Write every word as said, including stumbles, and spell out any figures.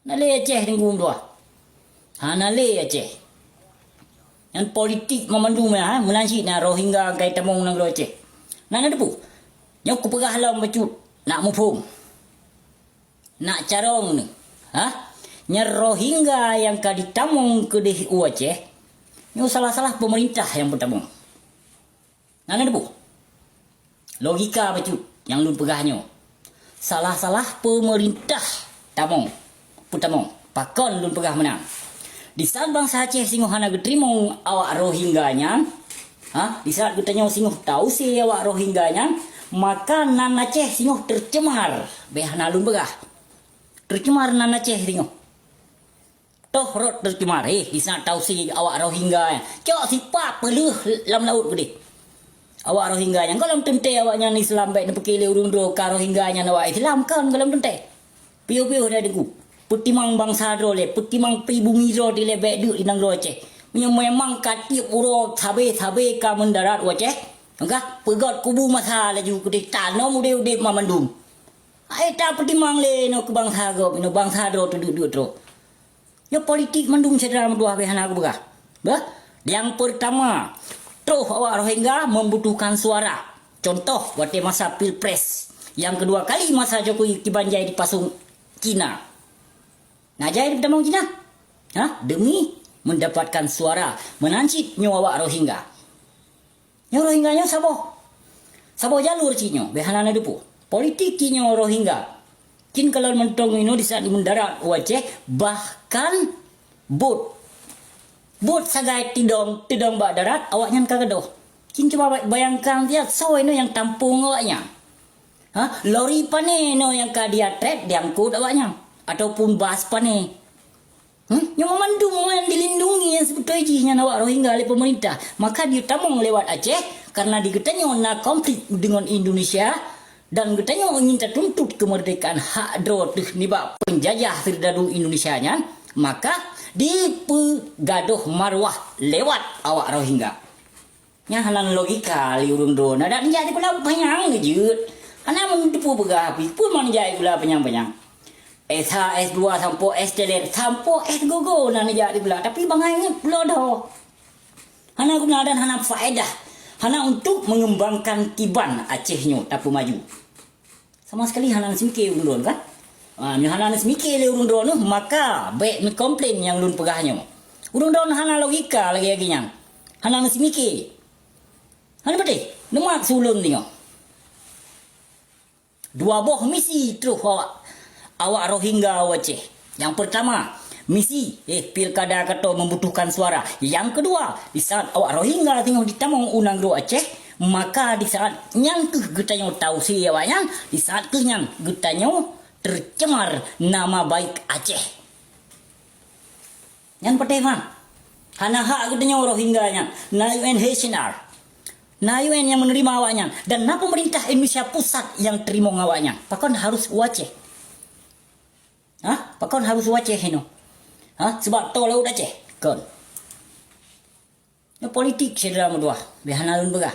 Na lé Aceh teungku dua. Hana lé Aceh. Nyan politik meumandum ya, ha? Meunan cit na Rohingya kai tamong nanggroe Aceh. Na na depu. Nyoe kupeugah lom bacut, nak muphom. Nak carông ni. Ha? Nyan Rohingya nyang ka ditamong keudeh u Aceh. Nyoe salah-salah pemerintah nyang peutamong. Na na depu. Logika bacut nyang lôn peugah nyoe. Salah-salah pemerintah tamong, peutamong. Pakon lôn peugah meunan? Di saat bansa Aceh singoh hana geuteurimong awak Rohingya nyan, ha, di saat geutanyoe singoh tausie awak Rohingya nyan, maka nan Aceh singoh teucemar. Beh hana lôn peugah. Teucemar nan Aceh singoh. Toh rot teucemar, eh, di saat tausie awak Rohingya nyan. Cok sipak peuleueh lam laôt keudeh. Awak Rohingya nyan, gohlom teuntée awak nyan Islam, bék neupeuki lé ureuëng droe ka Rohingya nyan awak Islam, kon gohlom teuntée. Piôh-piôh dah deungoe. Peutimang bansa droe lé, peutimang pribumi droe dilée bék deuk di nanggroe Aceh. Meunyoe memang ka tieb uroe sabe-sabe ka meudarat u Aceh, maka peugét kubu masa laju keudeh tanom udeb-udeb mamandum. Hai tapeutimang lé nyoe keu bansa gob, nyoe bansa droe teudeuk-deuk troh. Nyoe politik mandum syedara meutuah beh hana kupeugah. Bah, nyang pertama, troh awak Rohingya membutuhkan suara. Contoh, watée masa Pilpres. Nyang kedua kali masa Jokowi kiban jai dipasong Cina. Na jai dipeutamong Cina? Ha? Demi mendapatkan suara. Meunan cit nyoe awak Rohingya. Nyoe Rohingya nyoe saboh. Saboh jalur cit nyoe, beh hana na deupue. Politik cit nyoe Rohingya. Cit kalon mantong inoe di saat meudarat u Aceh, bahkan bot. Bot sagai tidong, tidong bak darat, awaknyan ka gadôh. Cit cuba ba-, bayangkan siat soe inoe nyang tampung awaknyan. Ha? Lori pane inoe nyang ka diatrét diangkut awaknyan. Ataupun bas pane. Hmm? Nyoe mandum nyang dilindungi nyang sibeutôi jih nyan awak Rohingya lé pemerintah. Maka ditamong lewat Aceh, karena di geutanyoe na konflik deungon Indonesia, dan geutanyoe ingin tatuntut kemerdekaan hak droe teuh nibak penjajah serdadu Indonesia nyan, maka dipeugadôh maruah lewat awak Rohingya. Nyan hana logika lé ureuëng droe. Adak neujak sikula panyang jeuet. Hana meuteupeue peugah pih, peue man neujak sikula panyang-panyang. S satu, S dua sampoe S tiga, sampoe S gogo na neujak sikula. Tapi bangai nyoe pulo doh. Hana guna dan hana faedah. Hana untuk mengembangkan kiban Aceh nyoe tapeumaju. Sama sekali hana neuseumiké ureuëng droe kan? Ha, meunyoe hana neuseumiké lé ureuëng droe, maka bék meukomplain nyang lôn peugah nyoe. Ureuëng droe hana logika lagée-lagée nyan. Hana neuseumiké. Hana beutôi. Neumak suleueng deungoe. Dua boh misi troh awak, awak Rohingya u Aceh. Nyang pertama, misi, eh, pilkada katoe membutuhkan suara. Nyang kedua, di saat awak Rohingya teungoh ditamong u nanggroe Aceh, maka di saat nyan keuh geutanyoe tausie awaknyan, di saat keuh nyan geutanyoe teucemar nama baik Aceh. Nyan patéh mah. Hana hak geutanyoe Rohingya nyan. Na U N H R. Na U N nyang menerima awaknyan. Dan na pemerintah Indonesia pusat nyang teurimong awaknyan. Pakon harus u Aceh? Ha? Pakon harus u Aceh inoe? Ha? Sebab toe laôt Aceh? Kon. Nyoe politik syedara meutuah. Beh hana lôn peugah.